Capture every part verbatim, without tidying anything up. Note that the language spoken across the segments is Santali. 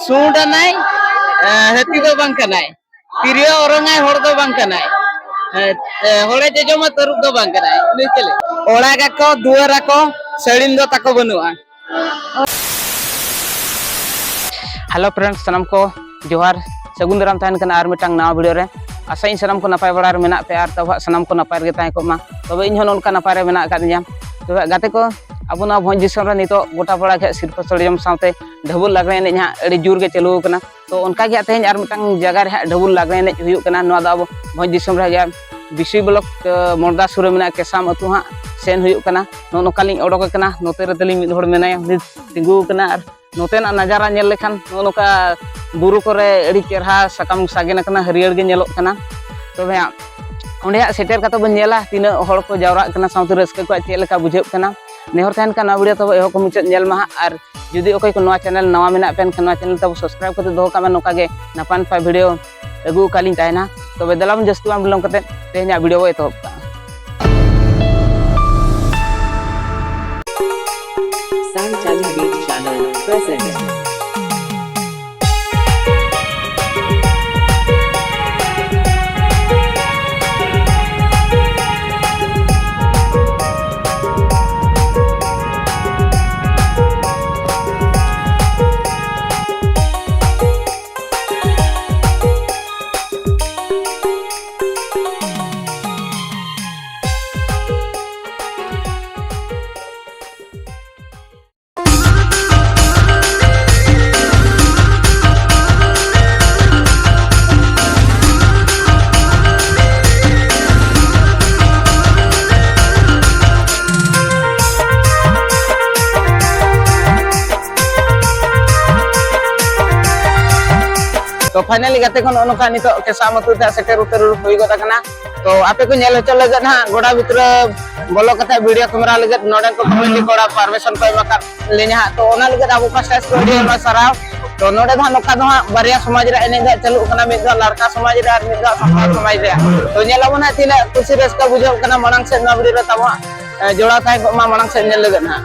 ᱥᱩᱸᱰ ᱟᱱᱟᱭ, ᱮ, ᱦᱟᱹᱛᱤ ᱫᱚ ᱵᱟᱝ ᱠᱟᱱᱟᱭ᱾ ᱛᱤᱨᱭᱳ ᱚᱨᱚᱝᱟᱭ, ᱦᱚᱲ ᱫᱚ ᱵᱟᱝ ᱠᱟᱱᱟᱭ᱾ ᱮ, ᱮ, ᱦᱚᱲᱮ ᱡᱚᱡᱚᱢᱟ, ᱛᱟᱹᱨᱩᱵ ᱫᱚ ᱵᱟᱝ ᱠᱟᱱᱟᱭ᱾ ᱩᱱᱤ ᱪᱮᱞᱮ? ᱚᱲᱟᱜ ᱟᱠᱚ, ᱫᱩᱣᱟᱹᱨ ᱟᱠᱚ, ᱥᱟᱹᱲᱤᱢ ᱫᱚ ᱛᱟᱠᱚ ᱵᱟᱹᱱᱩᱜᱼᱟ᱾ ᱦᱮᱞᱳ ᱯᱷᱨᱮᱱᱰᱥ, ᱥᱟᱱᱟᱢ ᱠᱚ ᱡᱚᱦᱟᱨ, ᱥᱟᱹᱜᱩᱱ ᱫᱟᱨᱟᱢ ᱛᱟᱦᱮᱱ ᱠᱟᱱᱟ ᱟᱨ ᱢᱤᱫᱴᱟᱝ ᱱᱟᱣᱟ ᱵᱷᱤᱰᱤᱭᱳ ᱨᱮ᱾ ᱟᱥᱟᱭᱟᱹᱧ ᱥᱟᱱᱟᱢ ᱠᱚ ᱱᱟᱯᱟᱭ ᱵᱟᱲᱟ ᱨᱮ ᱢᱮᱱᱟᱜ ᱯᱮᱭᱟ ᱟᱨ ᱛᱟᱵᱚ ᱦᱟᱸᱜ ᱥᱟᱱᱟᱢ ᱠᱚ ᱱᱟᱯᱟᱭ ᱨᱮᱜᱮ ᱛᱟᱦᱮᱸ ᱠᱚᱜ ᱢᱟ᱾ ᱛᱚᱵᱮ ᱤᱧ ᱦᱚᱸ ᱱᱚᱜᱼᱚ ᱱᱚᱝᱠᱟ ᱱᱟᱯᱟᱭ ᱨᱮ ᱢᱮᱱᱟᱜ ᱟᱠᱟᱫ ᱫᱤᱧᱟ᱾ ᱛᱚᱵᱮ ᱜᱟᱛᱮ ᱠᱚ, ᱟᱵᱚ ᱱᱚᱣᱟ ᱵᱷᱚᱸᱡᱽ ᱫᱤᱥᱚᱢ ᱨᱮ ᱱᱤᱛᱚᱜ ᱜᱚᱴᱟ ᱯᱟᱲᱟ ᱜᱮ ᱥᱤᱨᱯᱟᱹ ᱥᱟᱹᱨᱤᱡᱚᱢ ᱥᱟᱶᱛᱮ ᱰᱷᱟᱹᱵᱩᱞ ᱞᱟᱜᱽᱲᱮ ᱮᱱᱮᱡ ᱦᱟᱸᱜ ᱟᱹᱰᱤ ᱡᱳᱨ ᱜᱮ ᱪᱟᱹᱞᱩ ᱟᱠᱟᱱᱟ᱾ ᱛᱚ ᱚᱱᱠᱟ ᱜᱮ ᱦᱟᱸᱜ ᱛᱮᱦᱮᱧ ᱟᱨ ᱢᱤᱫᱴᱟᱝ ᱡᱟᱭᱜᱟ ᱨᱮ ᱦᱟᱸᱜ ᱰᱷᱟᱹᱵᱩᱞ ᱞᱟᱜᱽᱲᱮ ᱮᱱᱮᱡ ᱦᱩᱭᱩᱜ ᱠᱟᱱᱟ᱾ ᱱᱚᱣᱟ ᱫᱚ ᱟᱵᱚ ᱵᱷᱚᱸᱡᱽ ᱫᱤᱥᱚᱢ ᱨᱮ ᱦᱩᱭᱩᱜᱼᱟ᱾ ᱵᱤᱥᱩᱭ ᱵᱞᱚᱠ, ᱮ, ᱢᱚᱲᱫᱟ ᱥᱩᱨ ᱨᱮ ᱢᱮᱱᱟᱜᱼᱟ, ᱠᱮᱥᱟᱢ ᱟᱹᱛᱩ ᱦᱟᱸᱜ ᱥᱮᱱ ᱦᱩᱭᱩᱜ ᱠᱟᱱᱟ᱾ ᱱᱚᱜᱼᱚ ᱱᱚᱝᱠᱟ ᱞᱤᱧ ᱚᱰᱚᱠ ᱟᱠᱟᱱᱟ᱾ ᱱᱚᱛᱮ ᱨᱮ ᱛᱟᱹᱞᱤᱧ ᱢᱤᱫ ᱦᱚᱲ ᱢᱮᱱᱟᱭᱟ, ᱩᱱᱤ ᱛᱤᱸᱜᱩ ᱟᱠᱟᱱᱟ᱾ ᱟᱨ ᱱᱚᱛᱮᱱᱟᱜ ᱱᱟᱡᱟᱨᱟ ᱧᱮᱞ ᱞᱮᱠᱷᱟᱱ ᱱᱚᱜᱼᱚ ᱱᱚᱝᱠᱟ ᱵᱩᱨᱩ ᱠᱚᱨᱮ ᱟᱹᱰᱤ ᱪᱮᱨᱦᱟ ᱥᱟᱠᱟᱢ ᱥᱟᱜᱮᱱ ᱟᱠᱟᱱᱟ, ᱦᱟᱹᱨᱭᱟᱹᱲ ᱜᱮ ᱧᱮᱞᱚᱜ ᱠᱟᱱᱟ᱾ ᱛᱚᱵᱮ ᱦᱟᱸᱜ ᱚᱸᱰᱮ ᱦᱟᱸᱜ ᱥᱮᱴᱮᱨ ᱠᱟᱛᱮ ᱵᱚᱱ ᱧᱮᱞᱟ ᱛᱤᱱᱟᱹᱜ ᱦᱚᱲ ᱠᱚ ᱡᱟᱣᱨᱟᱜ ᱠᱟᱱᱟ, ᱥᱟᱶᱛᱮ ᱨᱟᱹᱥᱠᱟᱹ ᱠᱚᱣᱟᱜ ᱪᱮᱫ ᱞᱮᱠᱟ ᱵᱩᱡᱷᱟᱹᱜ ᱠᱟᱱᱟ᱾ ᱱᱮᱦᱚᱨ ᱛᱟᱦᱮᱱ ᱠᱷᱟᱱ ᱱᱚᱣᱟ ᱵᱷᱤᱰᱤᱭᱳ ᱛᱟᱵᱚ ᱮᱦᱚᱵ ᱠᱷᱚᱱ ᱢᱩᱪᱟᱹᱫ ᱧᱮᱞ ᱢᱟ ᱦᱟᱸᱜ᱾ ᱟᱨ ᱡᱩᱫᱤ ᱚᱠᱚᱭ ᱠᱚ ᱱᱚᱣᱟ ᱪᱮᱱᱮᱞ ᱱᱟᱣᱟ ᱢᱮᱱᱟᱜ ᱯᱮ ᱮᱱᱠᱷᱟᱱ ᱱᱚᱣᱟ ᱪᱮᱱᱮᱞ ᱛᱟᱵᱚ ᱥᱟᱵᱥᱠᱨᱟᱭᱤᱵ ᱠᱟᱛᱮ ᱫᱚᱦᱚ ᱠᱟᱜ ᱢᱮ, ᱱᱚᱝᱠᱟ ᱜᱮ ᱱᱟᱯᱟᱭ ᱱᱟᱯᱟᱭ ᱵᱷᱤᱰᱤᱭᱳ ᱟᱹᱜᱩ ᱟᱠᱟᱫ ᱞᱤᱧ ᱛᱟᱦᱮᱱᱟ᱾ ᱛᱚᱵᱮ ᱫᱮᱞᱟ ᱵᱚᱱ ᱡᱟᱹᱥᱛᱤ ᱵᱟᱝ ᱵᱤᱞᱚᱢ ᱠᱟᱛᱮ ᱛᱮᱦᱮᱧᱟᱜ ᱵᱷᱤᱰᱤᱭᱳ ᱵᱚ ᱮᱛᱚᱦᱚᱵ ᱠᱟᱜᱼᱟ᱾ Sun Channel Beat Channel presents. ᱛᱚ finally ᱜᱟᱛᱮ ᱠᱚ, ᱱᱚᱜᱼᱚ ᱱᱚᱝᱠᱟ ᱱᱤᱛᱚᱜ ᱠᱮᱥᱟᱢ ᱟᱹᱛᱩ ᱛᱮ ᱥᱮᱴᱮᱨ ᱩᱛᱟᱹᱨ ᱦᱩᱭ ᱜᱚᱫ ᱟᱠᱟᱱᱟ᱾ ᱛᱚ ᱟᱯᱮ ᱠᱚ ᱧᱮᱞ ᱦᱚᱪᱚ ᱞᱟᱹᱜᱤᱫ ᱦᱟᱸᱜ ᱜᱚᱰᱟ ᱵᱷᱤᱛᱨᱤ ᱵᱚᱞᱚ ᱠᱟᱛᱮ ᱵᱷᱤᱰᱤᱭᱳ ᱠᱮᱢᱮᱨᱟ ᱞᱟᱹᱜᱤᱫ ᱱᱚᱰᱮ ᱠᱚ ᱠᱚᱢᱤᱴᱤ ᱠᱚᱲᱟ ᱯᱟᱨᱢᱤᱥᱚᱱ ᱠᱚ ᱮᱢ ᱟᱠᱟᱫ ᱞᱤᱧᱟ ᱦᱟᱸᱜ᱾ ᱛᱚ ᱚᱱᱟ ᱞᱟᱹᱜᱤᱫ ᱟᱵᱚ ᱯᱟᱥᱴᱟ ᱥᱮᱫ ᱠᱷᱚᱱ ᱟᱹᱰᱤ ᱟᱭᱢᱟ ᱥᱟᱨᱦᱟᱣ᱾ ᱛᱚ ᱱᱚᱰᱮ ᱫᱚ ᱦᱟᱸᱜ ᱱᱚᱝᱠᱟ ᱫᱚ ᱦᱟᱸᱜ ᱵᱟᱨᱭᱟ ᱥᱚᱢᱟᱡᱽ ᱨᱮᱭᱟᱜ ᱮᱱᱮᱡ ᱫᱚ ᱦᱟᱸᱜ ᱪᱟᱹᱞᱩᱜ ᱠᱟᱱᱟ, ᱢᱤᱫ ᱫᱚ ᱞᱟᱲᱠᱟ ᱥᱚᱢᱟᱡᱽ ᱨᱮ ᱟᱨ ᱢᱤᱫ ᱫᱚ ᱥᱟᱱᱛᱟᱲ ᱥᱚᱢᱟᱡᱽ ᱨᱮᱭᱟᱜ᱾ ᱛᱚ ᱧᱮᱞ ᱟᱵᱚᱱ ᱦᱟᱸᱜ ᱛᱤᱱᱟᱹᱜ ᱠᱩᱥᱤ ᱨᱟᱹᱥᱠᱟᱹ ᱵᱩᱡᱷᱟᱹᱜ ᱠᱟᱱᱟ᱾ ᱢᱟᱲᱟᱝ ᱥᱮᱫ ᱱᱚᱣᱟ ᱵᱷᱤᱰᱤᱭᱳ ᱨᱮ ᱛᱟᱵᱚ ᱦᱟᱸᱜ, ᱮ, ᱡᱚᱲᱟᱣ ᱛᱟᱦᱮᱸ ᱠᱚᱜ ᱢᱟ ᱢᱟᱲᱟᱝ ᱥᱮᱫ ᱧᱮᱞ ᱞᱟᱹᱜᱤᱫ ᱦᱟᱸᱜ᱾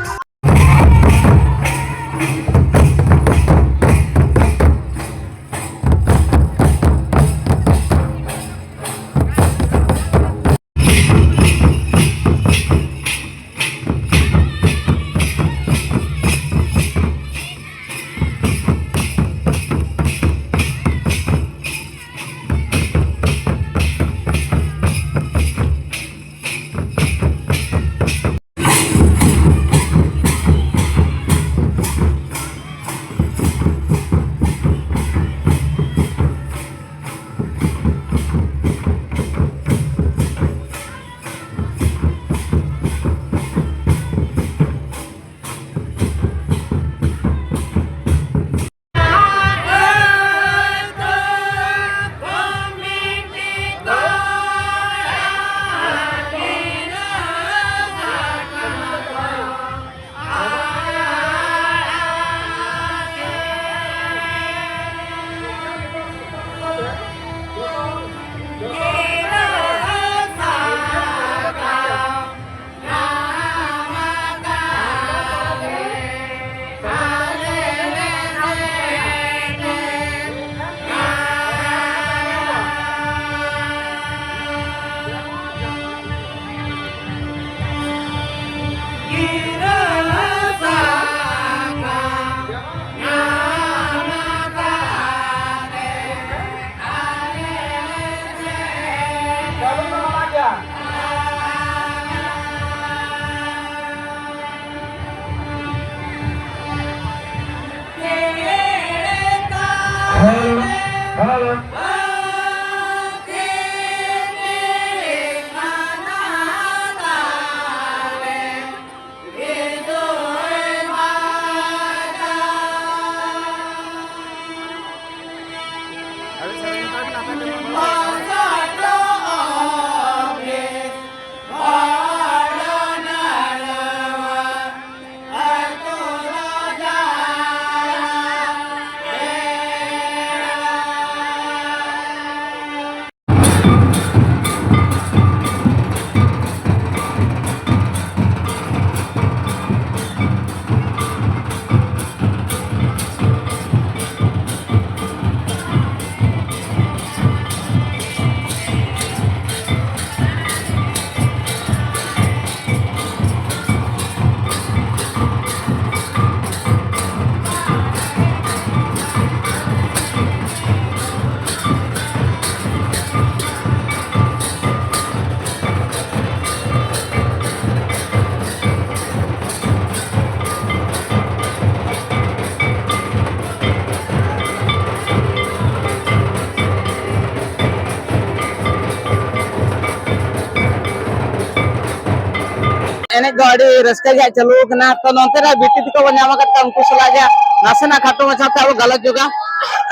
ᱮᱱᱮᱡ ᱫᱚ ᱟᱹᱰᱤ ᱨᱟᱹᱥᱠᱟᱹ ᱜᱮ ᱦᱟᱸᱜ ᱪᱟᱹᱞᱩ ᱟᱠᱟᱱᱟ᱾ ᱛᱚ, ᱱᱚᱱᱛᱮ ᱨᱮ ᱵᱤᱴᱤ ᱛᱟᱠᱚ ᱵᱚᱱ ᱧᱟᱢ ᱟᱠᱟᱫ ᱠᱚᱣᱟ, ᱩᱱᱠᱩ ᱥᱟᱞᱟᱜ ᱜᱮ ᱱᱟᱥᱮᱱᱟᱜ ᱠᱷᱟᱴᱚ ᱢᱟᱪᱷᱟ ᱛᱮ ᱟᱵᱚ ᱜᱟᱞᱚᱪ ᱡᱚᱜᱟ᱾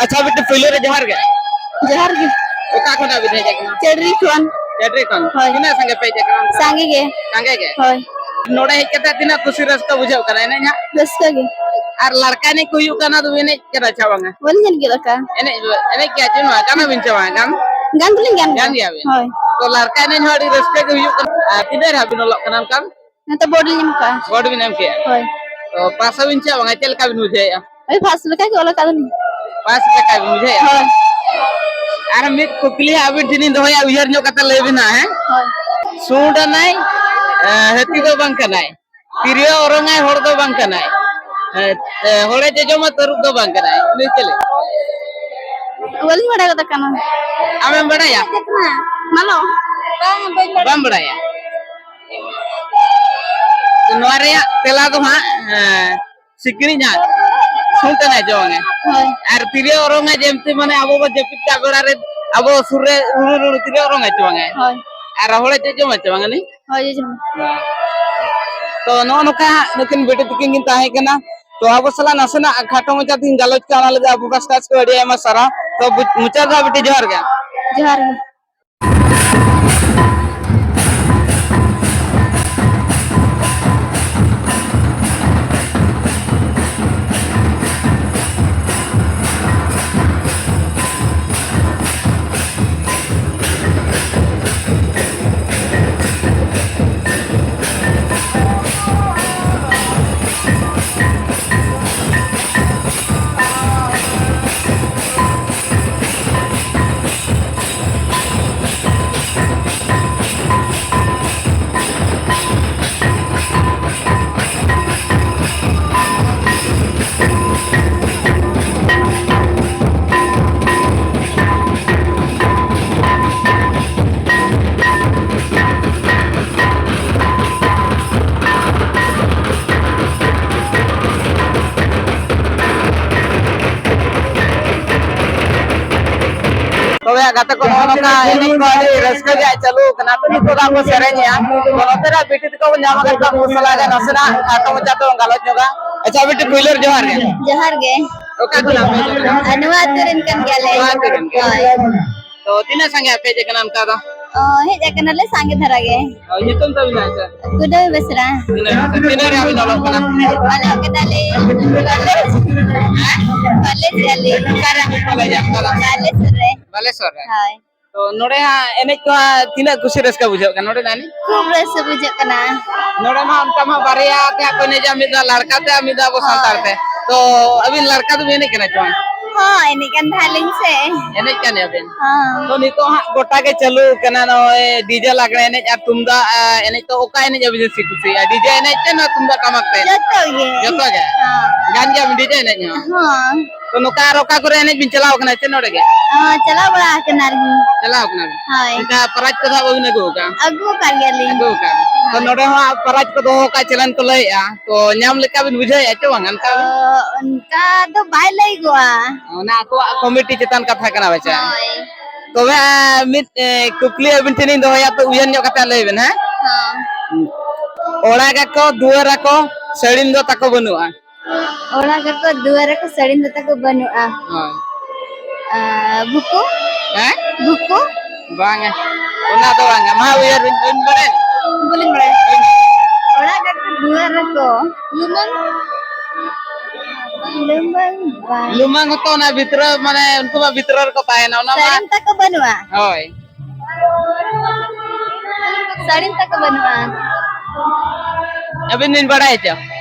ᱟᱪᱪᱷᱟ ᱵᱤᱴᱤ, ᱯᱳᱭᱞᱳ ᱨᱮ ᱡᱚᱦᱟᱨ ᱜᱮ᱾ ᱡᱚᱦᱟᱨ ᱜᱮ᱾ ᱚᱠᱟ ᱠᱷᱚᱱᱟᱜ ᱵᱤᱱ ᱦᱮᱡ ᱟᱠᱟᱱᱟ? ᱪᱟᱹᱰᱨᱤ ᱠᱷᱚᱱ᱾ ᱪᱟᱹᱰᱨᱤ ᱠᱷᱚᱱ? ᱦᱳᱭ᱾ ᱛᱤᱱᱟᱹᱜ ᱥᱟᱸᱜᱮ ᱯᱮ ᱦᱮᱡ ᱟᱠᱟᱱᱟ? ᱥᱟᱸᱜᱮ ᱜᱮ᱾ ᱥᱟᱸᱜᱮ ᱜᱮ? ᱦᱳᱭ᱾ ᱱᱚᱰᱮ ᱦᱮᱡ ᱠᱟᱛᱮ ᱛᱤᱱᱟᱹᱜ ᱠᱩᱥᱤ ᱨᱟᱹᱥᱠᱟᱹ ᱵᱩᱡᱷᱟᱹᱜ ᱠᱟᱱᱟ ᱮᱱᱮᱡ ᱦᱟᱸᱜ? ᱨᱟᱹᱥᱠᱟᱹ ᱜᱮ᱾ ᱟᱨ ᱞᱟᱲᱠᱟ ᱮᱱᱮᱡ ᱠᱚ ᱦᱩᱭᱩᱜ ᱠᱟᱱᱟ, ᱟᱫᱚ ᱵᱤᱱ ᱮᱱᱮᱡ ᱠᱟᱱᱟ ᱪᱮ ᱵᱟᱝᱟ? ᱵᱟᱹᱞᱤᱧ ᱮᱱᱮᱡ ᱜᱚᱫ ᱟᱠᱟᱫᱼᱟ᱾ ᱮᱱᱮᱡ, ᱮᱱᱮᱡ ᱜᱮᱭᱟ ᱪᱮ ᱱᱚᱣᱟ? ᱜᱟᱱ ᱟᱵᱤᱱ ᱪᱮ ᱵᱟᱝᱟ ᱜᱟᱱ? ᱜᱟᱱ ᱫᱚᱞᱤᱧ ᱜᱟᱱ ᱜᱟᱱ ᱜᱮᱭᱟ᱾ ᱜᱮᱭᱟᱵᱤᱱ? ᱦᱳᱭ᱾ ᱛᱚ, ᱞᱟᱲᱠᱟ ᱮᱱᱮᱡ ᱦᱚᱸ ᱟᱹᱰᱤ ᱨᱟᱹᱥᱠᱟᱹ ᱜᱮ ᱦᱩᱭᱩᱜ ᱠᱟᱱᱟ᱾ ᱟᱨ ᱛᱤᱱᱟᱹᱜ ᱨᱮ ᱟᱵᱤᱱ ᱚᱞᱚᱜ ᱠᱟᱱᱟ ᱚᱱᱠᱟ? ᱱᱤᱛᱚᱜ ᱵᱳᱨᱰ ᱞᱤᱧ ᱮᱢ ᱠᱟᱜᱼᱟ᱾ ᱵᱳᱨᱰ ᱵᱤᱱ ᱮᱢ ᱠᱮᱜᱼᱟ? ᱦᱳᱭ᱾ ᱛᱚ, ᱯᱟᱥ ᱟᱵᱤᱱ ᱪᱮ ᱵᱟᱝᱟ? ᱪᱮᱫ ᱞᱮᱠᱟ ᱵᱤᱱ ᱵᱩᱡᱷᱟᱹᱣᱮᱫᱼᱟ? ᱳᱭ ᱯᱷᱟᱥᱴ ᱞᱮᱠᱟ ᱜᱮ ᱚᱞ ᱟᱠᱟᱫ ᱫᱚᱞᱤᱧ᱾ ᱯᱟᱥ ᱞᱮᱠᱟ ᱵᱤᱱ ᱵᱩᱡᱷᱟᱹᱣᱮᱫᱼᱟ? ᱦᱳᱭ᱾ ᱟᱨ ᱢᱤᱫ ᱠᱩᱠᱞᱤ ᱟᱵᱤᱱ ᱴᱷᱮᱱᱤᱧ ᱫᱚᱦᱚᱭᱟ, ᱩᱭᱦᱟᱹᱨ ᱧᱚᱜ ᱠᱟᱛᱮ ᱞᱟᱹᱭ ᱵᱤᱱ ᱦᱟᱸᱜ, ᱦᱮᱸ? ᱦᱳᱭ᱾ ᱥᱩᱸᱰ ᱟᱱᱟᱭ, ᱮ, ᱦᱟᱹᱛᱤ ᱫᱚ ᱵᱟᱝ ᱠᱟᱱᱟᱭ᱾ ᱛᱤᱨᱭᱳ ᱚᱨᱚᱝᱟᱭ, ᱦᱚᱲ ᱫᱚ ᱵᱟᱝ ᱠᱟᱱᱟᱭ᱾ ᱮ, ᱮ, ᱦᱚᱲᱮ ᱡᱚᱡᱚᱢᱟ, ᱛᱟᱹᱨᱩᱵ ᱫᱚ ᱵᱟᱝ ᱠᱟᱱᱟᱭ᱾ ᱱᱩᱭ ᱪᱮᱞᱮ? ᱵᱟᱹᱞᱤᱧ ᱵᱟᱲᱟᱭ ᱜᱚᱫ ᱠᱟᱱᱟ᱾ ᱟᱢᱮᱢ ᱵᱟᱲᱟᱭᱟ? ᱢᱟᱞᱚ᱾ ᱵᱟᱝ, ᱵᱟᱹᱧ ᱵᱟᱲᱟᱭᱟ᱾ ᱵᱟᱢ ᱵᱟᱲᱟᱭᱟ? ᱱᱚᱣᱟ ᱨᱮᱭᱟᱜ ᱛᱮᱞᱟ ᱫᱚ ᱦᱟᱸᱜ, ᱮ, ᱥᱤᱠᱲᱤᱡ ᱦᱟᱸᱜ ᱥᱩᱱ ᱛᱮᱱᱟᱜ ᱡᱚᱢᱟ᱾ ᱦᱳᱭ᱾ ᱟᱨ ᱛᱤᱨᱭᱳ ᱚᱨᱚᱝᱟ ᱡᱮᱢᱛᱤ, ᱢᱟᱱᱮ, ᱟᱵᱚ ᱵᱚ ᱡᱟᱹᱯᱤᱫ ᱠᱟᱜ ᱵᱮᱲᱟ ᱨᱮ ᱟᱵᱚ ᱥᱩᱨ ᱨᱮ ᱨᱩᱲᱩ ᱨᱩᱲᱩ ᱛᱤᱨᱭᱳ ᱚᱨᱚᱝᱟ ᱪᱚ ᱵᱟᱝᱟ? ᱦᱳᱭ᱾ ᱟᱨ ᱦᱚᱲᱮ ᱪᱮᱫ ᱡᱚᱢᱟ ᱪᱚ ᱵᱟᱝᱟ ᱱᱩᱭ? ᱦᱳᱭ, ᱡᱚᱢᱟ᱾ ᱛᱚ, ᱱᱚᱜᱼᱚ ᱱᱚᱝᱠᱟ ᱦᱟᱸᱜ ᱱᱩᱠᱤᱱ ᱵᱤᱴᱤ ᱛᱟᱹᱠᱤᱱ ᱠᱤᱱ ᱛᱟᱦᱮᱸ ᱠᱟᱱᱟ᱾ ᱛᱚ, ᱟᱵᱚ ᱥᱟᱞᱟᱜ ᱱᱟᱥᱮᱱᱟᱜ ᱠᱷᱟᱴᱚ ᱢᱟᱪᱷᱟ ᱛᱮᱧ ᱜᱟᱞᱚᱪ ᱠᱮᱫᱟ, ᱚᱱᱟ ᱞᱟᱹᱜᱤᱫ ᱟᱵᱚ ᱯᱟᱥᱴᱟ ᱥᱮᱫ ᱠᱷᱚᱱ ᱟᱹᱰᱤ ᱟᱭᱢᱟ ᱥᱟᱨᱦᱟᱣ᱾ ᱛᱚ, ᱵᱩᱡ-, ᱢᱩᱪᱟᱹᱫ ᱨᱮ ᱵᱤᱴᱤ ᱡᱚᱦᱟᱨ ᱜᱮ᱾ ᱡᱚᱦᱟᱨ ᱜᱮ᱾ ᱜᱟᱛᱮ ᱠᱚ, ᱱᱚᱜᱼᱚ ᱱᱚᱝᱠᱟ ᱮᱱᱮᱡ ᱠᱚ ᱟᱹᱰᱤ ᱨᱟᱹᱥᱠᱟᱹ ᱜᱮ ᱪᱟᱹᱞᱩ ᱠᱟᱱᱟ᱾ ᱛᱚ, ᱱᱤᱛᱚᱜ ᱫᱚ ᱟᱵᱚ ᱥᱮᱨᱮᱧᱮᱜᱼᱟ᱾ ᱛᱚ, ᱱᱚᱛᱮ ᱨᱮ ᱵᱤᱴᱤ ᱛᱟᱠᱚ ᱵᱚᱱ ᱧᱟᱢ ᱟᱠᱟᱫ ᱠᱚᱣᱟ, ᱩᱱᱠᱩ ᱥᱟᱞᱟᱜ ᱜᱮ ᱱᱟᱥᱮᱱᱟᱜ ᱠᱷᱟᱴᱚ ᱢᱟᱪᱷᱟ ᱛᱮᱵᱚᱱ ᱜᱟᱞᱚᱪ ᱧᱚᱜᱟ᱾ ᱟᱪᱪᱷᱟ, ᱵᱤᱴᱤ, ᱯᱩᱭᱞᱩ ᱨᱮ ᱡᱚᱦᱟᱨ ᱜᱮ᱾ ᱡᱚᱦᱟᱨ ᱜᱮ᱾ ᱚᱠᱟ ᱠᱷᱚᱱᱟᱜ ᱯᱮ ᱦᱮᱡ ᱟᱠᱟᱱᱟ? ᱟᱨ ᱱᱚᱣᱟ ᱟᱹᱛᱩ ᱨᱮᱱ ᱠᱟᱱ ᱜᱮᱭᱟᱞᱮ᱾ ᱱᱚᱣᱟ ᱟᱹᱛᱩ ᱨᱮᱱ ᱜᱮ᱾ ᱦᱳᱭ᱾ ᱛᱚ, ᱛᱤᱱᱟᱹᱜ ᱥᱟᱸᱜᱮ ᱯᱮ ᱦᱮᱡ ᱟᱠᱟᱱᱟ ᱚᱱᱠᱟ ᱫᱚ? ᱚ, ᱦᱮᱡ ᱟᱠᱟᱱᱟᱞᱮ ᱥᱟᱸᱜᱮ ᱫᱷᱟᱨᱟ ᱜᱮ᱾ ᱚ, ᱧᱩᱛᱩᱢ ᱛᱟᱵᱤᱱ ᱪᱮᱫ? ᱠᱩᱰᱟᱹᱢ ᱵᱮᱥᱨᱟ᱾ ᱛᱤᱱᱟᱹᱜ, ᱛᱤᱱᱟᱹᱜ ᱨᱮ ᱟᱹᱵᱤᱱ ᱚᱞᱚᱜ ᱠᱟᱱᱟ? ᱚᱞᱚᱜ ᱠᱟᱱᱟᱞᱤᱧ ᱠᱚᱞᱮᱡᱽ᱾ ᱠᱚᱞᱮᱡᱽ ᱟᱞᱮ᱾ ᱚᱠᱟ ᱨᱮ ᱟᱹᱵᱤᱱ ᱠᱚᱞᱮᱡᱽ ᱮᱢ ᱠᱟᱫᱟ? ᱵᱟᱞᱮᱥᱚᱨ ᱨᱮ᱾ ᱵᱟᱞᱮᱥᱚᱨ ᱨᱮ? ᱦᱳᱭ᱾ ᱛᱚ, ᱱᱚᱰᱮ ᱦᱟᱸᱜ ᱮᱱᱮᱡ ᱠᱚ ᱦᱟᱸᱜ ᱛᱤᱱᱟᱹᱜ ᱠᱩᱥᱤ ᱨᱟᱹᱥᱠᱟᱹ ᱵᱩᱡᱷᱟᱹᱜ ᱠᱟᱱᱟ ᱱᱚᱰᱮᱱᱟᱜ ᱮᱱᱮᱡ? ᱠᱷᱩᱵ ᱨᱟᱹᱥᱠᱟᱹ ᱵᱩᱡᱷᱟᱹᱜ ᱠᱟᱱᱟ᱾ ᱱᱚᱰᱮ ᱢᱟ ᱚᱱᱠᱟ ᱢᱟ ᱵᱟᱨᱭᱟ ᱛᱮ ᱦᱟᱸᱜ ᱠᱚ ᱮᱱᱮᱡᱟ, ᱢᱤᱫ ᱫᱚ ᱞᱟᱲᱠᱟ ᱛᱮ ᱟᱨ ᱢᱤᱫ ᱫᱚ ᱟᱵᱚ ᱥᱟᱱᱛᱟᱲ ᱦᱳᱭ᱾ ᱛᱮ᱾ ᱛᱚ, ᱟᱹᱵᱤᱱ ᱞᱟᱲᱠᱟ ᱫᱚᱵᱤᱱ ᱮᱱᱮᱡ ᱠᱟᱱᱟ ᱪᱮ ᱵᱟᱝ? ᱦᱚᱸ, ᱮᱱᱮᱡ ᱠᱟᱱ ᱛᱟᱦᱮᱸ ᱞᱤᱧ ᱥᱮ᱾ ᱮᱱᱮᱡ ᱠᱟᱱ ᱜᱮᱭᱟ ᱵᱤᱱ? ᱦᱚᱸ᱾ ᱛᱚ, ᱱᱤᱛᱚᱜ ᱦᱟᱸᱜ ᱜᱚᱴᱟ ᱜᱮ ᱪᱟᱹᱞᱩ ᱠᱟᱱᱟ ᱱᱚᱜᱼᱚᱭ ᱰᱤᱡᱮ ᱞᱟᱜᱽᱲᱮ ᱮᱱᱮᱡ ᱟᱨ ᱛᱩᱢᱫᱟᱜ, ᱮ, ᱮᱱᱮᱡ ᱛᱚ, ᱚᱠᱟ ᱮᱱᱮᱡ ᱟᱵᱤᱱ ᱵᱮᱥᱤ ᱠᱩᱥᱤᱭᱟᱜᱼᱟ? ᱰᱤᱡᱮ ᱮᱱᱮᱡ ᱪᱮ ᱱᱚᱣᱟ ᱛᱩᱢᱫᱟᱜ ᱴᱟᱢᱟᱠ ᱛᱮ? ᱡᱚᱛᱚ ᱜᱮ᱾ ᱡᱚᱛᱚ ᱜᱮ? ᱦᱚᱸ᱾ ᱜᱟᱱ ᱜᱮᱭᱟᱢ ᱰᱤᱡᱮ ᱮᱱᱮᱡ ᱦᱚᱸ? ᱦᱚᱸ᱾ ᱛᱚ, ᱱᱚᱝᱠᱟ ᱟᱨ ᱚᱠᱟ ᱠᱚᱨᱮ ᱮᱱᱮᱡ ᱵᱤᱱ ᱪᱟᱞᱟᱣ ᱠᱟᱱᱟ ᱪᱮ ᱱᱚᱰᱮ ᱜᱮ? ᱦᱚᱸ, ᱪᱟᱞᱟᱣ ᱵᱟᱲᱟ ᱟᱠᱟᱱᱟ ᱞᱤᱧ᱾ ᱪᱟᱞᱟᱣ ᱠᱟᱱᱟ ᱵᱤᱱ? ᱦᱳᱭ᱾ ᱚᱱᱠᱟ ᱯᱨᱟᱭᱤᱡᱽ ᱠᱚᱫᱚ ᱦᱟᱸᱜ ᱵᱟᱵᱤᱱ ᱟᱹᱜᱩ ᱟᱠᱟᱫᱼᱟ? ᱟᱹᱜᱩ ᱟᱠᱟᱫ ᱜᱮᱭᱟᱞᱤᱧ᱾ ᱟᱹᱜᱩ ᱟᱠᱟᱫ᱾ ᱛᱚ, ᱦᱳᱭ᱾ ᱱᱚᱰᱮ ᱦᱚᱸ ᱦᱟᱸᱜ ᱯᱨᱟᱭᱤᱡᱽ ᱠᱚ ᱫᱚᱦᱚ ᱟᱠᱟᱫ ᱪᱮᱞᱮᱱ ᱠᱚ ᱞᱟᱹᱭᱮᱫᱼᱟ᱾ ᱛᱚ, ᱧᱟᱢ ᱞᱮᱠᱟ ᱵᱤᱱ ᱵᱩᱡᱷᱟᱹᱣᱮᱫᱼᱟ ᱪᱮ ᱵᱟᱝ ᱚᱱᱠᱟ? ᱛᱚ, ᱚᱱᱠᱟ ᱫᱚ ᱵᱟᱭ ᱞᱟᱹᱭ ᱠᱚᱜᱼᱟ᱾ ᱚᱱᱟ ᱟᱠᱚᱣᱟᱜ ᱠᱚᱢᱤᱴᱤ ᱪᱮᱛᱟᱱ ᱠᱟᱛᱷᱟ ᱠᱟᱱᱟ ᱵᱟᱪᱟ᱾ ᱦᱳᱭ᱾ ᱛᱚᱵᱮ, ᱮ, ᱢᱤᱫ, ᱮ, ᱠᱩᱠᱞᱤ ᱟᱹᱵᱤᱱ ᱴᱷᱮᱱᱤᱧ ᱫᱚᱦᱚᱭᱟ, ᱛᱚ ᱩᱭᱦᱟᱹᱨ ᱧᱚᱜ ᱠᱟᱛᱮ ᱞᱟᱹᱭ ᱵᱮᱱ, ᱦᱮᱸ? ᱦᱚᱸ᱾ ᱚᱲᱟᱜ ᱟᱠᱚ, ᱫᱩᱣᱟᱹᱨ ᱟᱠᱚ, ᱥᱟᱹᱲᱤᱢ ᱫᱚ ᱛᱟᱠᱚ ᱵᱟᱹᱱᱩᱜᱼᱟ᱾ ᱚᱲᱟᱜ ᱟᱠᱚ, ᱫᱩᱣᱟᱹᱨ ᱟᱠᱚ, ᱥᱟᱹᱲᱤᱢ ᱫᱚ ᱛᱟᱠᱚ ᱵᱟᱹᱱᱩᱜᱼᱟ᱾ ᱦᱳᱭ᱾ ᱟ, ᱵᱩᱠᱩ? ᱦᱮᱸ? ᱵᱩᱠᱩ? ᱵᱟᱝᱟ, ᱚᱱᱟ ᱫᱚ ᱵᱟᱝᱟ᱾ ᱢᱟ ᱩᱭᱦᱟᱹᱨ ᱵᱤᱱ, ᱵᱤᱱ ᱵᱟᱲᱟᱭᱟ? ᱵᱟᱹᱞᱤᱧ ᱵᱟᱲᱟᱭᱟ᱾ ᱚᱲᱟᱜ ᱟᱠᱚ, ᱫᱩᱣᱟᱹᱨ ᱟᱠᱚ᱾ ᱞᱩᱢᱟᱹᱝ? ᱞᱩᱢᱟᱹᱝ ᱵᱟᱝ᱾ ᱞᱩᱢᱟᱹᱝ ᱦᱚᱸᱛᱚ ᱚᱱᱟ ᱵᱷᱤᱛᱨᱟᱹ, ᱢᱟᱱᱮ ᱩᱱᱠᱩ ᱢᱟ ᱵᱷᱤᱛᱨᱟᱹ ᱨᱮᱠᱚ ᱛᱟᱦᱮᱱᱟ, ᱚᱱᱟ ᱢᱟ᱾ ᱥᱟᱹᱲᱤᱢ ᱛᱟᱠᱚ ᱵᱟᱹᱱᱩᱜᱼᱟ? ᱦᱳᱭ᱾ ᱥᱟᱹᱲᱤᱢ ᱛᱟᱠᱚ ᱵᱟᱹᱱᱩᱜᱼᱟ? ᱟᱹᱵᱤᱱ ᱵᱤᱱ ᱵᱟᱲᱟᱭᱟ ᱪᱚ?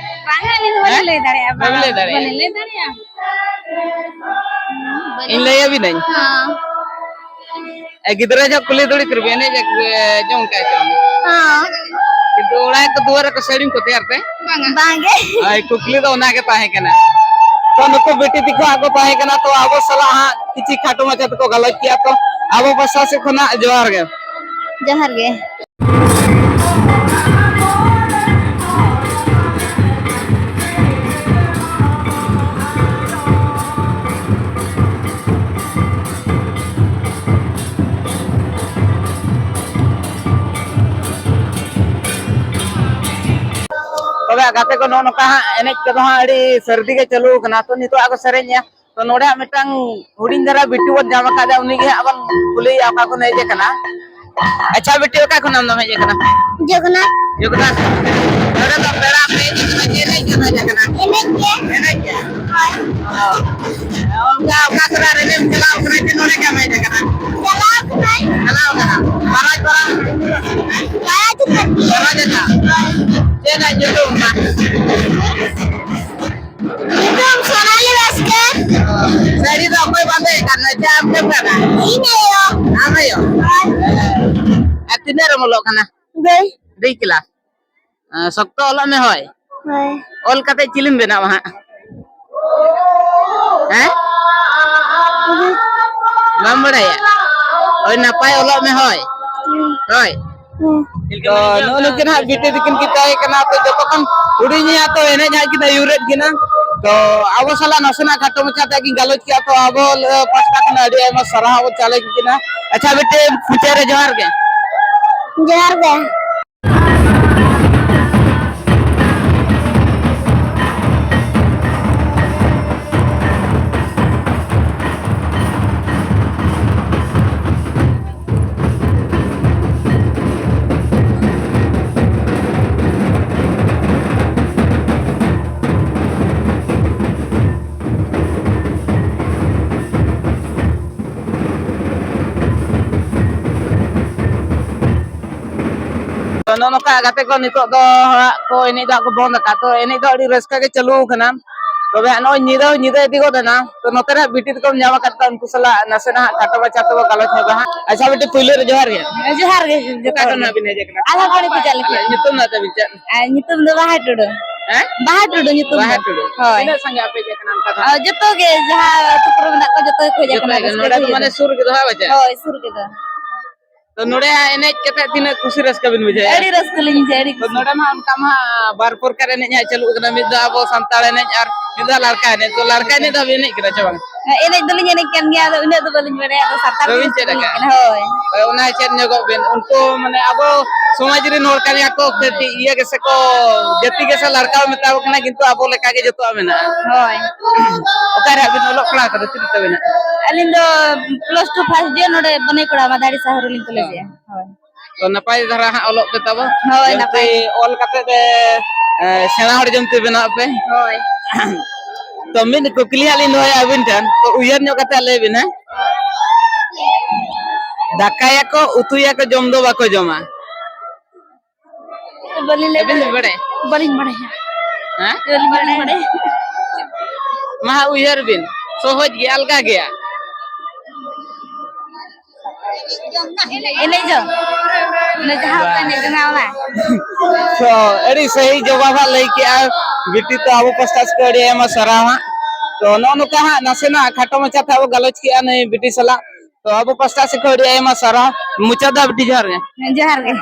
ᱵᱟᱝᱟ, ᱟᱹᱞᱤᱧ ᱫᱚ ᱵᱟᱹᱞᱤᱧ ᱦᱮᱸ? ᱞᱟᱹᱭ ᱫᱟᱲᱮᱭᱟᱜᱼᱟ᱾ ᱵᱟᱹᱵᱤᱱ ᱞᱟᱹᱭ ᱫᱟᱲᱮᱭᱟᱜᱼᱟ? ᱵᱟᱹᱞᱤᱧ ᱞᱟᱹᱭ ᱫᱟᱲᱮᱭᱟᱜᱼᱟ᱾ ᱤᱧ ᱞᱟᱹᱭ ᱟᱹᱵᱤᱱᱟᱹᱧ? ᱦᱚᱸ᱾ ᱮ, ᱜᱤᱫᱽᱨᱟᱹ ᱡᱚᱦᱚᱜ ᱠᱩᱞᱦᱤ ᱫᱷᱩᱲᱤ ᱠᱚᱨᱮ ᱵᱤᱱ ᱮᱱᱮᱡ, ᱮ, ᱡᱚᱝ ᱠᱟᱜ ᱪᱚᱝ? ᱦᱚᱸ᱾ ᱠᱤᱱᱛᱩ ᱚᱲᱟᱜ ᱠᱚ ᱫᱩᱣᱟᱹᱨ ᱨᱮᱠᱚ ᱥᱟᱹᱲᱤᱢ ᱠᱚ ᱛᱮᱭᱟᱨ ᱛᱮ? ᱵᱟᱝᱟ᱾ ᱵᱟᱝᱜᱮ᱾ ᱦᱳᱭ, ᱠᱩᱠᱞᱤ ᱫᱚ ᱚᱱᱟ ᱜᱮ ᱛᱟᱦᱮᱸ ᱠᱟᱱᱟ᱾ ᱛᱚ, ᱱᱩᱠᱩ ᱵᱤᱴᱤ ᱛᱟᱠᱚ ᱦᱟᱸᱜ ᱠᱚ ᱛᱟᱦᱮᱸ ᱠᱟᱱᱟ, ᱛᱚ ᱟᱵᱚ ᱥᱟᱞᱟᱜ ᱦᱟᱸᱜ ᱠᱤᱪᱷᱤ ᱠᱷᱟᱴᱚ ᱢᱟᱪᱷᱟ ᱛᱮᱠᱚ ᱜᱟᱞᱚᱪ ᱠᱮᱜᱼᱟ᱾ ᱛᱚ, ᱟᱵᱚ ᱯᱟᱥᱴᱟ ᱥᱮᱫ ᱠᱷᱚᱱᱟᱜ ᱡᱚᱦᱟᱨ ᱜᱮ᱾ ᱡᱚᱦᱟᱨ ᱜᱮ᱾ ᱱᱚᱜᱼᱚ ᱱᱚᱝᱠᱟ ᱦᱟᱸᱜ ᱮᱱᱮᱡ ᱠᱚᱫᱚ ᱦᱟᱸᱜ ᱟᱹᱰᱤ ᱥᱟᱹᱨᱫᱤ ᱜᱮ ᱪᱟᱹᱞᱩ ᱟᱠᱟᱱᱟ᱾ ᱛᱚ, ᱱᱤᱛᱚᱜ ᱟᱠᱚ ᱥᱮᱨᱮᱧᱮᱜᱼᱟ᱾ ᱛᱚ, ᱱᱚᱰᱮ ᱦᱟᱸᱜ ᱢᱤᱫᱴᱟᱝ ᱦᱩᱰᱤᱧ ᱫᱷᱟᱨᱟ ᱵᱤᱴᱩ ᱵᱚᱱ ᱧᱟᱢ ᱟᱠᱟᱫᱮᱭᱟ, ᱩᱱᱤ ᱜᱮ ᱦᱟᱸᱜ ᱵᱚᱱ ᱠᱩᱞᱤᱭᱮᱭᱟ ᱚᱠᱟ ᱠᱷᱚᱱ ᱦᱮᱡ ᱟᱠᱟᱱᱟ᱾ ᱟᱪᱪᱷᱟ ᱵᱤᱴᱤ, ᱚᱠᱟ ᱠᱷᱚᱱ ᱟᱢ ᱫᱚᱢ ᱦᱮᱡ ᱟᱠᱟᱱᱟ? ᱡᱚᱜᱚᱱᱟᱛᱷ᱾ ᱡᱚᱜᱚᱱᱟᱛᱷ᱾ ᱱᱚᱰᱮ ᱫᱚ ᱯᱮᱲᱟ ᱯᱮ ᱦᱮᱡ ᱟᱠᱟᱱᱟ, ᱪᱮᱫ ᱮᱱᱮᱡ ᱠᱟᱱ ᱦᱮᱡ ᱟᱠᱟᱱᱟ? ᱮᱱᱮᱡ ᱜᱮ᱾ ᱮᱱᱮᱡ ᱜᱮ? ᱦᱳᱭ᱾ ᱚ᱾ ᱚᱱᱠᱟ ᱚᱠᱟ ᱠᱚᱨᱮ ᱮᱱᱮᱡ ᱮᱢ ᱪᱟᱞᱟᱣ ᱠᱟᱱᱟ ᱪᱮ ᱱᱚᱰᱮ ᱜᱮᱢ ᱦᱮᱡ ᱟᱠᱟᱱᱟ? ᱪᱟᱞᱟᱣ ᱠᱟᱹᱱᱟᱹᱧ᱾ ᱪᱟᱞᱟᱣ ᱠᱟᱱᱟ᱾ ᱵᱟᱨᱟᱡᱽ ᱵᱟᱨᱟᱡᱽ? ᱵᱟᱨᱟᱡᱽ ᱟᱠᱟᱱ᱾ ᱵᱟᱨᱟᱡᱽ ᱟᱠᱟᱱ᱾ ᱪᱮᱫ ᱨᱮᱱᱟᱜ ᱧᱩᱛᱩᱢ ᱚᱱᱟ? ᱧᱩᱛᱩᱢ ᱥᱳᱱᱟᱞᱤ ᱵᱟᱥᱠᱮ᱾ ᱥᱟᱹᱲᱤ ᱫᱚ ᱚᱠᱚᱭ ᱵᱟᱸᱫᱮᱭ ᱠᱟᱱ ᱱᱚᱣᱟ? ᱪᱮ ᱟᱢ ᱜᱮᱢ ᱠᱟᱱᱟ? ᱤᱧ ᱟᱭᱳ᱾ ᱟᱢ ᱟᱭᱳ? ᱦᱳᱭ᱾ ᱟᱨ ᱛᱤᱱᱟᱹᱜ ᱨᱮᱢ ᱚᱞᱚᱜ ᱠᱟᱱᱟ? ᱫᱩᱭ᱾ ᱫᱩᱭ ᱠᱞᱟᱥ᱾ ᱟᱸ, ᱥᱚᱠᱛᱚ ᱚᱞᱚᱜ ᱢᱮ ᱦᱳᱭ᱾ ᱦᱳᱭ᱾ ᱚᱞ ᱠᱟᱛᱮ ᱪᱤᱞᱤᱢ ᱵᱮᱱᱟᱣᱟ ᱦᱟᱸᱜ? ᱦᱮᱸ? ᱦᱩᱸ᱾ ᱵᱟᱢ ᱵᱟᱲᱟᱭᱟ? ᱦᱳᱭ, ᱱᱟᱯᱟᱭ ᱚᱞᱚᱜ ᱢᱮ ᱦᱳᱭ᱾ ᱦᱩᱸ᱾ ᱦᱳᱭ᱾ ᱦᱩᱸ᱾ ᱛᱚ, ᱱᱚᱜᱼᱚ ᱱᱩᱠᱤᱱ ᱦᱟᱸᱜ ᱵᱤᱴᱤ ᱛᱟᱹᱠᱤᱱ ᱠᱤᱱ ᱛᱟᱦᱮᱸ ᱠᱟᱱᱟ, ᱛᱚ, ᱡᱚᱛᱚ ᱠᱷᱚᱱ ᱦᱩᱰᱤᱧᱤᱡ ᱦᱟᱸᱜ ᱛᱚ ᱮᱱᱮᱡ ᱦᱟᱸᱜ ᱠᱤᱱ ᱟᱹᱭᱩᱨᱮᱫ ᱠᱤᱱᱟ᱾ ᱛᱚ, ᱟᱵᱚ ᱥᱟᱞᱟᱜ ᱱᱟᱥᱮᱱᱟᱜ ᱠᱷᱟᱴᱚ ᱢᱟᱪᱷᱟ ᱛᱮ ᱠᱤᱱ ᱜᱟᱞᱚᱪ ᱠᱮᱜᱼᱟ, ᱛᱚ, ᱟᱵᱚ, ᱮ, ᱯᱟᱥᱴᱟ ᱠᱷᱚᱱ ᱟᱹᱰᱤ ᱟᱭᱢᱟ ᱥᱟᱨᱦᱟᱣ ᱵᱚᱱ ᱪᱟᱞ ᱟᱹᱠᱤᱱ ᱠᱟᱱᱟ᱾ ᱟᱪᱪᱷᱟ, ᱵᱤᱴᱤ, ᱢᱩᱪᱟᱹᱫ ᱨᱮ ᱡᱚᱦᱟᱨ ᱜᱮ᱾ ᱡᱚᱦᱟᱨ ᱜᱮ᱾ ᱛᱚ, ᱱᱚᱜᱼᱚ ᱱᱚᱝᱠᱟ ᱜᱟᱛᱮ ᱠᱚ ᱱᱤᱛᱚᱜ ᱫᱚ ᱦᱟᱸᱜ ᱠᱚ ᱮᱱᱮᱡ ᱫᱚ ᱦᱟᱸᱜ ᱠᱚ ᱵᱚᱱᱫ ᱟᱠᱟᱫ᱾ ᱛᱚ, ᱮᱱᱮᱡ ᱫᱚ ᱟᱹᱰᱤ ᱨᱟᱹᱥᱠᱟᱹ ᱜᱮ ᱪᱟᱹᱞᱩ ᱟᱠᱟᱱᱟ᱾ ᱛᱚᱵᱮ ᱦᱟᱸᱜ ᱱᱚᱜᱼᱚᱭ ᱧᱤᱫᱟᱹ ᱦᱚᱸ ᱧᱤᱫᱟᱹ ᱤᱫᱤ ᱜᱚᱫ ᱮᱱᱟ᱾ ᱛᱚ, ᱱᱚᱛᱮ ᱨᱮ ᱦᱟᱸᱜ ᱵᱤᱴᱤ ᱛᱟᱠᱚᱢ ᱧᱟᱢ ᱟᱠᱟᱫ ᱠᱚᱣᱟ, ᱩᱱᱠᱩ ᱥᱟᱞᱟᱜ ᱱᱟᱥᱮᱱᱟᱜ ᱦᱟᱸᱜ ᱠᱷᱟᱴᱚ ᱢᱟᱪᱷᱟ ᱛᱮᱵᱚ ᱜᱟᱞᱚᱪ ᱧᱚᱜᱟ ᱦᱟᱸᱜ᱾ ᱟᱪᱪᱷᱟ, ᱵᱤᱴᱤ, ᱯᱩᱭᱞᱩ ᱨᱮ ᱡᱚᱦᱟᱨ ᱜᱮ᱾ ᱦᱮᱸ, ᱡᱚᱦᱟᱨ ᱜᱮ, ᱡᱚᱛᱚ ᱚᱠᱟ ᱠᱷᱚᱱ ᱦᱚᱲ ᱦᱟᱸᱜ ᱵᱤᱱ ᱦᱮᱡ ᱟᱠᱟᱱᱟ? ᱟᱞᱮ ᱠᱷᱚᱱ ᱠᱚ ᱪᱟᱞᱟᱜ ᱠᱟᱱᱟ᱾ ᱧᱩᱛᱩᱢ ᱫᱚ ᱟᱛᱮ ᱵᱤᱱ ᱪᱮᱫ? ᱟᱨ ᱧᱩᱛᱩᱢ ᱫᱚ ᱵᱟᱦᱟ ᱴᱩᱰᱩ᱾ ᱦᱮᱸ? ᱵᱟᱦᱟ ᱴᱩᱰᱩ ᱧᱩᱛᱩᱢ ᱵᱟᱦᱟ ᱫᱚ᱾ ᱴᱩᱰᱩ᱾ ᱦᱳᱭ᱾ ᱛᱤᱱᱟᱹᱜ ᱥᱟᱸᱜᱮ ᱟᱯᱮ ᱦᱮᱡ ᱟᱠᱟᱱᱟ ᱚᱱᱠᱟ ᱫᱚ? ᱟᱨ ᱡᱚᱛᱚ ᱜᱮ, ᱡᱟᱦᱟᱸ ᱟᱹᱛᱩ ᱠᱚᱨᱮ ᱢᱮᱱᱟᱜ ᱠᱚᱣᱟ, ᱡᱚᱛᱚ ᱜᱮᱠᱚ ᱦᱮᱡ ᱡᱚᱛᱚ ᱟᱠᱟᱱᱟ, ᱜᱮ᱾ ᱨᱟᱹᱥᱠᱟᱹ ᱱᱚᱰᱮ ᱠᱚ ᱫᱚ ᱢᱟᱱᱮ ᱦᱤᱡᱩᱜᱼᱟ᱾ ᱥᱩᱨ ᱜᱮ ᱫᱚ ᱦᱟᱸᱜ ᱵᱟᱡᱟᱨ? ᱦᱳᱭ, ᱥᱩᱨ ᱜᱮ ᱫᱚ᱾ ᱛᱚ, ᱱᱚᱰᱮ ᱦᱟᱸᱜ ᱮᱱᱮᱡ ᱠᱟᱛᱮ ᱛᱤᱱᱟᱹᱜ ᱠᱩᱥᱤ ᱨᱟᱹᱥᱠᱟᱹ ᱵᱤᱱ ᱵᱩᱡᱷᱟᱹᱣᱮᱫᱼᱟ? ᱟᱹᱰᱤ ᱨᱟᱹᱥᱠᱟᱹ ᱞᱤᱧ ᱵᱩᱡᱷᱟᱹᱣᱟ, ᱟᱹᱰᱤ ᱛᱚ, ᱠᱩᱥᱤ᱾ ᱱᱚᱰᱮ ᱢᱟ ᱚᱱᱠᱟ ᱢᱟ ᱵᱟᱨ ᱯᱨᱚᱠᱟᱨ ᱮᱱᱮᱡ ᱦᱟᱸᱜ ᱪᱟᱹᱞᱩᱜ ᱠᱟᱱᱟ, ᱢᱤᱫ ᱫᱚ ᱟᱵᱚ ᱥᱟᱱᱛᱟᱲ ᱮᱱᱮᱡ ᱟᱨ ᱢᱤᱫ ᱫᱚ ᱞᱟᱲᱠᱟ ᱮᱱᱮᱡ᱾ ᱛᱚ, ᱞᱟᱲᱠᱟ ᱮᱱᱮᱡ ᱫᱚ ᱵᱤᱱ ᱮᱱᱮᱡ ᱠᱟᱱᱟ ᱪᱮ ᱵᱟᱝ? ᱮᱱᱮᱡ ᱫᱚᱞᱤᱧ ᱮᱱᱮᱡ ᱠᱟᱱ ᱜᱮᱭᱟ, ᱟᱫᱚ ᱩᱱᱟᱹᱜ ᱫᱚ ᱵᱟᱹᱞᱤᱧ ᱵᱟᱲᱟᱭᱟ, ᱟᱫᱚ ᱥᱟᱱᱛᱟᱲ ᱵᱟᱹᱵᱤᱱ ᱠᱚᱞᱤᱧ ᱪᱮᱫ ᱠᱩᱞᱤᱭᱮᱫ ᱟᱠᱟᱫᱼᱟ? ᱠᱤᱱᱟ᱾ ᱦᱳᱭ᱾ ᱦᱳᱭ, ᱚᱱᱟ ᱪᱮᱫ ᱧᱚᱜᱚᱜ ᱵᱤᱱ, ᱩᱱᱠᱩ ᱢᱟᱱᱮ ᱟᱵᱚ ᱥᱚᱢᱟᱡᱽ ᱨᱮᱱ ᱦᱚᱲ ᱠᱟᱱ ᱜᱮᱭᱟ ᱠᱚ, ᱠᱟᱹᱴᱤᱡ ᱤᱭᱟᱹ ᱜᱮᱥᱮ ᱠᱚ, ᱡᱟᱹᱛᱤ ᱜᱮᱥᱮ ᱞᱟᱲᱠᱟᱣ ᱢᱮᱛᱟ ᱠᱚ ᱠᱟᱱᱟ, ᱠᱤᱱᱛᱩ ᱟᱵᱚ ᱞᱮᱠᱟ ᱜᱮ ᱡᱚᱛᱚᱣᱟᱜ ᱢᱮᱱᱟᱜᱼᱟ᱾ ᱦᱳᱭ᱾ ᱚᱠᱟᱨᱮ ᱟᱹᱵᱤᱱ ᱚᱞᱚᱜ ᱯᱟᱲᱦᱟᱣ ᱠᱟᱫᱟ, ᱪᱮᱫ ᱛᱟᱹᱵᱤᱱᱟ? ᱟᱹᱞᱤᱧ ᱫᱚ ᱯᱞᱟᱥ ᱴᱩ ᱯᱷᱟᱥᱴ ᱤᱭᱟᱨ ᱱᱚᱰᱮ ᱵᱟᱹᱱᱟᱹᱭᱯᱟᱲᱟ ᱢᱟᱫᱷᱟᱲᱤ ᱥᱟᱦᱟᱨ ᱨᱮᱞᱤᱧ ᱠᱚᱞᱮᱡᱮᱜᱼᱟ᱾ ᱦᱳᱭ᱾ ᱛᱚ ᱱᱟᱯᱟᱭ ᱫᱷᱟᱨᱟ ᱦᱟᱸᱜ ᱚᱞᱚᱜ ᱯᱮ ᱛᱟᱵᱚ᱾ ᱦᱳᱭ, ᱡᱮᱢᱛᱤ ᱱᱟᱯᱟᱭ ᱜᱮ᱾ ᱚᱞ ᱠᱟᱛᱮ ᱯᱮ, ᱮ, ᱥᱮᱬᱟ ᱦᱚᱲ ᱡᱮᱢᱛᱤ ᱵᱮᱱᱟᱜ ᱯᱮ᱾ ᱦᱳᱭ᱾ ᱛᱚ ᱢᱤᱫ ᱠᱩᱠᱞᱤ ᱦᱟᱸᱜ ᱞᱤᱧ ᱫᱚᱦᱚᱭᱟ ᱟᱹᱵᱤᱱ ᱴᱷᱮᱱ, ᱛᱚ ᱩᱭᱦᱟᱹᱨ ᱧᱚᱜ ᱠᱟᱛᱮ ᱞᱟᱹᱭ ᱵᱤᱱ, ᱦᱮᱸ? ᱫᱟᱠᱟᱭᱟᱠᱚ, ᱩᱛᱩᱭᱟᱠᱚ, ᱡᱚᱢ ᱫᱚ ᱵᱟᱠᱚ ᱡᱚᱢᱟ᱾ ᱵᱟᱹᱞᱤᱧ ᱞᱟᱹᱭ ᱟᱹᱵᱤᱱ ᱵᱤᱱ ᱫᱟᱲᱮᱭᱟᱜᱼᱟ᱾ ᱵᱟᱲᱟᱭᱟ? ᱵᱟᱹᱞᱤᱧ ᱵᱟᱲᱟᱭᱟ᱾ ᱦᱮᱸ? ᱵᱟᱹᱞᱤᱧ ᱵᱟᱲᱟᱭᱟ᱾ ᱢᱟ ᱦᱟᱸᱜ ᱩᱭᱦᱟᱹᱨ ᱵᱤᱱ, ᱥᱚᱦᱚᱡᱽ ᱜᱮᱭᱟ, ᱟᱞᱜᱟ ᱜᱮᱭᱟ᱾ ᱮᱱᱮᱡ ᱫᱚ? ᱚᱱᱮ ᱡᱟᱦᱟᱸ ᱵᱟᱠᱚ ᱮᱱᱮᱡ ᱠᱟᱱᱟ ᱚᱱᱟ? ᱛᱚ ᱟᱹᱰᱤ ᱥᱟᱹᱦᱤ ᱡᱚᱵᱟᱵ ᱦᱟᱸᱜ ᱞᱟᱹᱭ ᱠᱮᱜᱼᱟ ᱵᱤᱴᱤ, ᱛᱚ ᱟᱵᱚ ᱯᱟᱥᱴᱟ ᱥᱮᱫ ᱠᱷᱚᱱ ᱟᱹᱰᱤ ᱟᱭᱢᱟ ᱥᱟᱨᱦᱟᱣ ᱦᱟᱸᱜ᱾ ᱛᱚ ᱱᱚᱜᱼᱚ ᱱᱚᱝᱠᱟ ᱦᱟᱸᱜ ᱱᱟᱥᱮᱱᱟᱜ ᱠᱷᱟᱴᱚ ᱢᱟᱪᱷᱟ ᱛᱮ ᱟᱵᱚ ᱜᱟᱞᱚᱪ ᱠᱮᱜᱼᱟ ᱱᱩᱭ ᱵᱤᱴᱤ ᱥᱟᱞᱟᱜ᱾ ᱛᱚ ᱟᱵᱚ ᱯᱟᱥᱴᱟ ᱥᱮᱫ ᱠᱷᱚᱱ ᱟᱹᱰᱤ ᱟᱭᱢᱟ ᱥᱟᱨᱦᱟᱣ᱾ ᱢᱩᱪᱟᱹᱫ ᱫᱚ ᱵᱤᱴᱤ ᱡᱚᱦᱟᱨ ᱜᱮ᱾ ᱡᱚᱦᱟᱨ ᱜᱮ᱾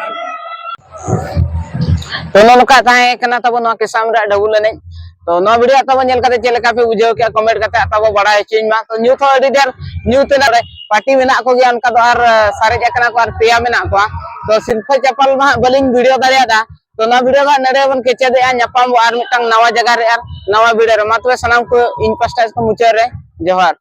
ᱛᱚ ᱱᱚᱜᱼᱚ ᱱᱚᱝᱠᱟ ᱛᱟᱦᱮᱸ ᱠᱟᱱᱟ ᱛᱟᱵᱚ ᱱᱚᱣᱟ ᱠᱮᱥᱟᱢ ᱨᱮᱭᱟᱜ ᱰᱟᱵᱩᱞ ᱮᱱᱮᱡ᱾ ᱛᱚ ᱱᱚᱣᱟ ᱵᱷᱤᱰᱤᱭᱳ ᱛᱟᱵᱚ ᱧᱮᱞ ᱠᱟᱛᱮ ᱪᱮᱫ ᱞᱮᱠᱟ ᱯᱮ ᱵᱩᱡᱷᱟᱹᱣ ᱠᱮᱜᱼᱟ, ᱠᱚᱢᱮᱱᱴ ᱠᱟᱛᱮ ᱛᱟᱵᱚ ᱵᱟᱲᱟᱭ ᱦᱚᱪᱚᱧ ᱢᱟ᱾ ᱛᱚ ᱧᱩᱛ ᱦᱚᱸ ᱟᱹᱰᱤ ᱰᱷᱮᱨ ᱧᱩᱛ ᱮᱱᱟ ᱨᱮ, ᱯᱟᱨᱴᱤ ᱢᱮᱱᱟᱜ ᱠᱚᱜᱮᱭᱟ, ᱚᱱᱠᱟ ᱫᱚ ᱟᱨ, ᱮ, ᱥᱟᱨᱮᱡ ᱟᱠᱟᱱᱟ ᱠᱚ, ᱟᱨ ᱯᱮᱭᱟ ᱢᱮᱱᱟᱜ ᱠᱚᱣᱟ᱾ ᱛᱚ ᱥᱤᱨᱯᱷᱟᱹ ᱪᱟᱯᱟᱞ ᱢᱟ ᱦᱟᱸᱜ ᱵᱟᱹᱞᱤᱧ ᱵᱷᱤᱰᱤᱭᱳ ᱫᱟᱲᱮᱭᱟᱫᱟ᱾ ᱛᱚ ᱱᱚᱣᱟ ᱵᱷᱤᱰᱤᱭᱳ ᱫᱚ ᱦᱟᱸᱜ ᱱᱚᱰᱮ ᱵᱚᱱ ᱠᱮᱪᱮᱫᱮᱜᱼᱟ, ᱧᱟᱯᱟᱢ ᱵᱚ ᱟᱨ ᱢᱤᱫᱴᱟᱝ ᱱᱟᱣᱟ ᱡᱟᱭᱜᱟ ᱨᱮ ᱟᱨ ᱱᱟᱣᱟ ᱵᱷᱤᱰᱤᱭᱳ ᱨᱮ᱾ ᱢᱟ ᱛᱚᱵᱮ ᱥᱟᱱᱟᱢ ᱠᱚ ᱤᱧ ᱯᱟᱥᱴᱟ ᱥᱮᱫ ᱠᱷᱚᱱ ᱢᱩᱪᱟᱹᱫ ᱨᱮ ᱡᱚᱦᱟᱨ᱾